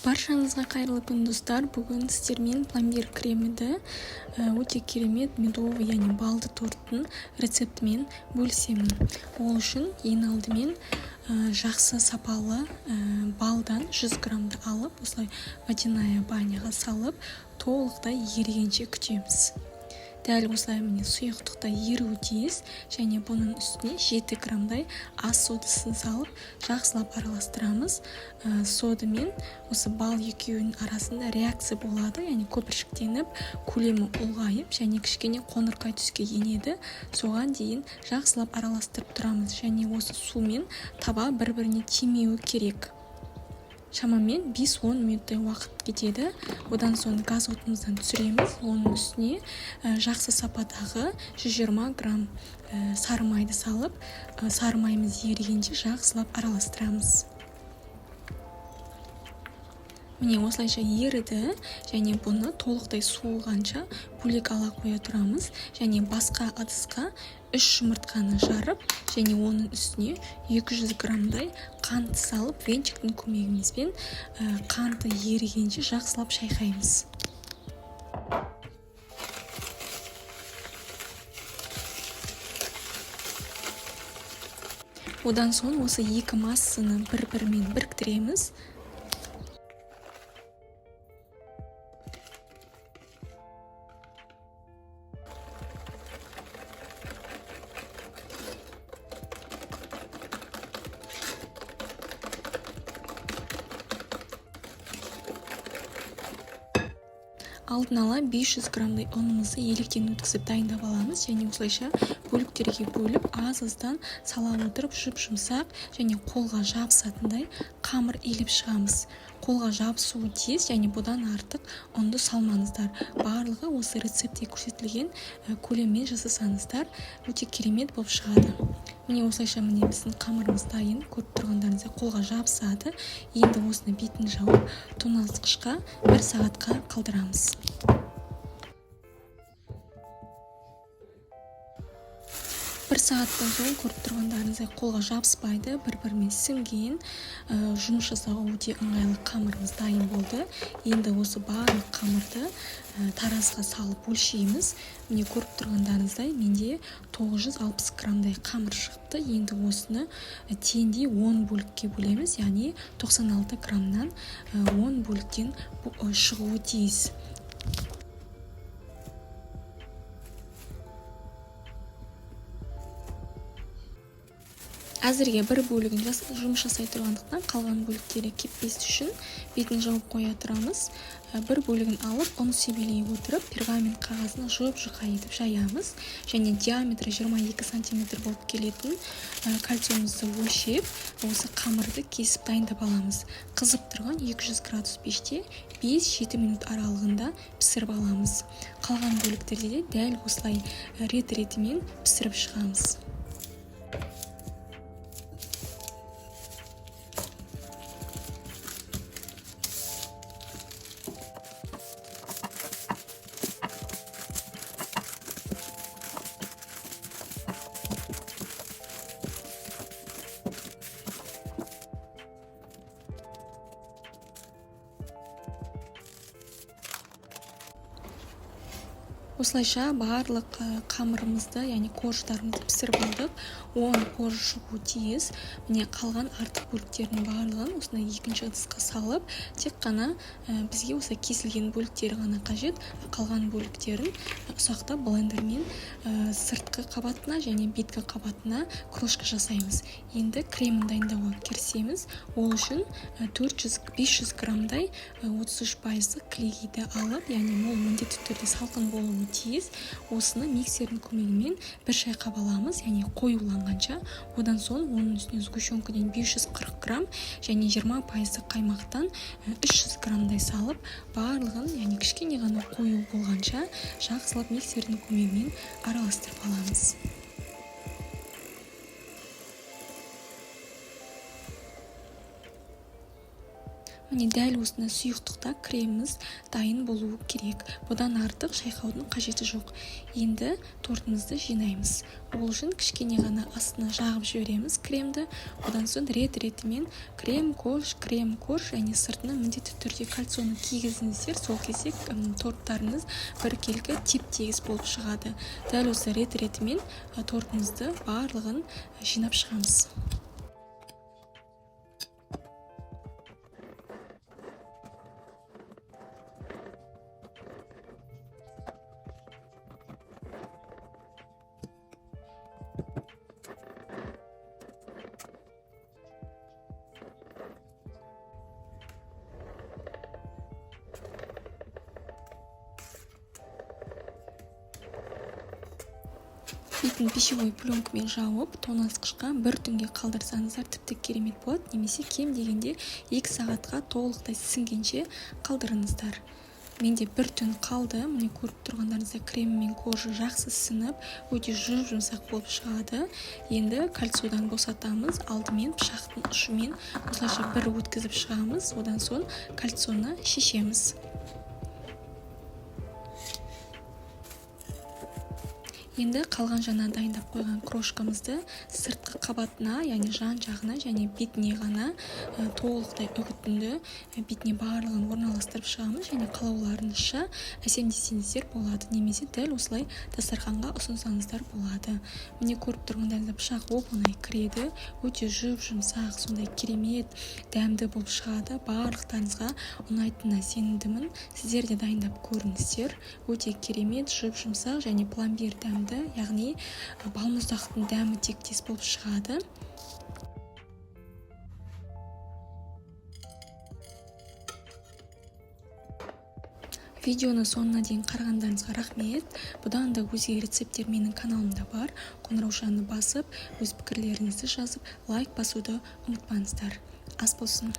Баршаңызға қайырлы күн, достар! Бүгін сіздермен пломбир кремді өте керемет медовый, яғни балды торттың рецептімен бөлісемін. Ол үшін ең алдымен жақсы сапалы балдан 100 граммды алып, осылай водяная баняға салып, толықтай ерігенше күтеміз. Дәл осылай, міне, сұйықтықта еруі тиіс. Және бұның үстіне 7 граммдай ас содасын салып, жақсылап араластырамыз. Сода мен осы бал екеуінің арасында реакция болады, яғни көпіршіктеніп, көлемі ұлғайып және кішкене қоңырқай түске енеді. Соған дейін жақсылап араластырып тұрамыз және осы су мен таба бір біріне тимеуі керек. Шамамен 5-10 минуттай уақыт кетеді. Одан соң газ отымыздан түсіреміз. Оның үстіне жақсы сападағы 120 грамм сары майды салып, сары майымыз ерігенше жақсылап араластырамыз. Міне, осылайша еріді және бұны толықтай суығанша бөлек ала қоя тұрамыз. Және басқа ыдысқа 3 жұмыртқаны жарып және оның үстіне 200 граммдай қант салып, венчиктің көмегімізбен қанты ерігенше жақсылап шайқаймыз. Одан соң осы екі массаны бір-бірімен біріктіреміз. Алдын ала 500 граммдай ұнымызды електен өткізіп дайындап аламыз және осылайша бөліктерге бөліп, аз-аздан сала отырып, жұп-жұмсақ және қолға жабысатындай қамыр илеп шығамыз. Қолға жабысуы тиіс және бұдан артық ұнды салмаңыздар. Барлығы осы рецептте көрсетілген көлеммен жасасаңыздар, өте керемет болып шығады. Міне, осылайша, міне, біздің қамырымыз дайын. Көріп тұрғандарыңыздай, қолға жабысады. Енді осыны бетін жауып, тоңазытқышқа бір сағатқа қалдырамыз. Бір сағаттан соң көріп тұрғандарыңыздай, қолға жабыспайды, бір бірімен сіңген, жұмыс жасауға өте ыңғайлы қамырымыз дайын болды. Енді осы барлық қамырды таразыға салып өлшейміз. Міне, көріп тұрғандарыңыздай, менде 960 граммдай қамыр шығыпты. Енді осыны теңдей 10 бөлікке бөлеміз, яғни 96 граммнан 10 бөліктен шығуы тиіс. Әзірге бір бөлігін жұмыс жасай тұрғандықтан, қалған бөліктері кеппес үшін бетін жауып қоя тұрамыз. Бір бөлігін алып, ұн себелей отырып, пергамент қағазын жұп-жұқа етіп жаямыз және диаметрі 22 сантиметр болып келетін кольцомызды өлшеп, осы қамырды кесіп дайындап аламыз. Қызып тұрған 200 градус пеште 5-7 минут аралығында пісіріп аламыз. Қалған бөліктерде де дәл осылай рет-ретімен пісіріп шығамыз. Осылайша барлық қамырымызды, яғни коржтарымызды пісіріп алдық. 10 корж шығуы тиіс. Міне, қалған артық бөліктердің барлығын осындай екінші ыдысқа салып, тек қана бізге осы кесілген бөліктері ғана қажет. Қалған бөліктерін ұсақтап, блендермен сыртқы қабатына және беткі қабатына крошка жасаймыз. Енді кремін дайындауға кірісеміз. Ол үшін 400-500 граммдай 33 пайыздық кілегейді алып, яғни ол міндетті түрде салқын болуы тиіс. Осыны миксердің көмегімен бір шайқап аламыз, яғни қоюланғанша. Одан соң оның үстіне сгущенкадан 540 грамм және 20 пайыздық қаймақтан 300 граммдай салып, барлығын, яғни кішкене ғана қою болғанша жақсылап миксердің көмегімен араластырып аламыз. Міне, дәл осындай сұйықтықта креміміз дайын болуы керек. Бұдан артық шайқаудың қажеті жоқ. Енді тортымызды жинаймыз. Ол үшін кішкене ғана астына жағып жібереміз кремді. Одан соң рет-ретімен крем, корж, крем, корж және сыртына міндетті түрде кольцоны кигізіңіздер. Сол кезде торттарыңыз біркелкі теп-тегіс болып шығады. Дәл осы рет-ретімен тортымызды барлығын жинап шығамыз. Бетін пищевой пленкамен жауып, тоңазытқышқа бір түнге қалдырсаңыздар тіпті керемет болады, немесе кем дегенде 2 сағатқа толықтай сіңгенше қалдырыңыздар. Менде бір түн қалды. Міне, көріп тұрғандарыңыздай крем мен коржы жақсы сіңіп, өте жұп-жұмсақ болып шығады. Енді кольцодан босатамыз. Алдымен пышақтың ұшымен осылайша бір өткізіп шығамыз, одан соң кольцоны шешеміз. Енді қалған жаңа дайындап қойған крошкамызды сыртқы қабатына, яғни жан жағына және бетіне ғана толықтай үгітінді бетіне барлығын орналастырып шығамыз және қалауларыңызша әсемдесеңіздер болады, немесе дәл осылай дастарханға ұсынсаңыздар болады. Міне, көріп тұрғандарыңыздай пышақ оп-оңай кіреді, өте жұп-жұмсақ, сондай керемет дәмді болып шығады. Барлықтарыңызға ұнайтынына сенімдімін. Сіздер де дайындап көріңіздер. Өте керемет, жұп-жұмсақ және пломбир дәмді, яғни балмұздақтың дәмі тектес болып шығады. Видеоны соңына дейін қарағандарыңызға рахмет. Бұдан да өзге рецепттер менің каналымда бар. Қоңыраушаны басып, өз пікірлеріңізді жазып, лайк басуды ұмытпаңыздар. Ас болсын.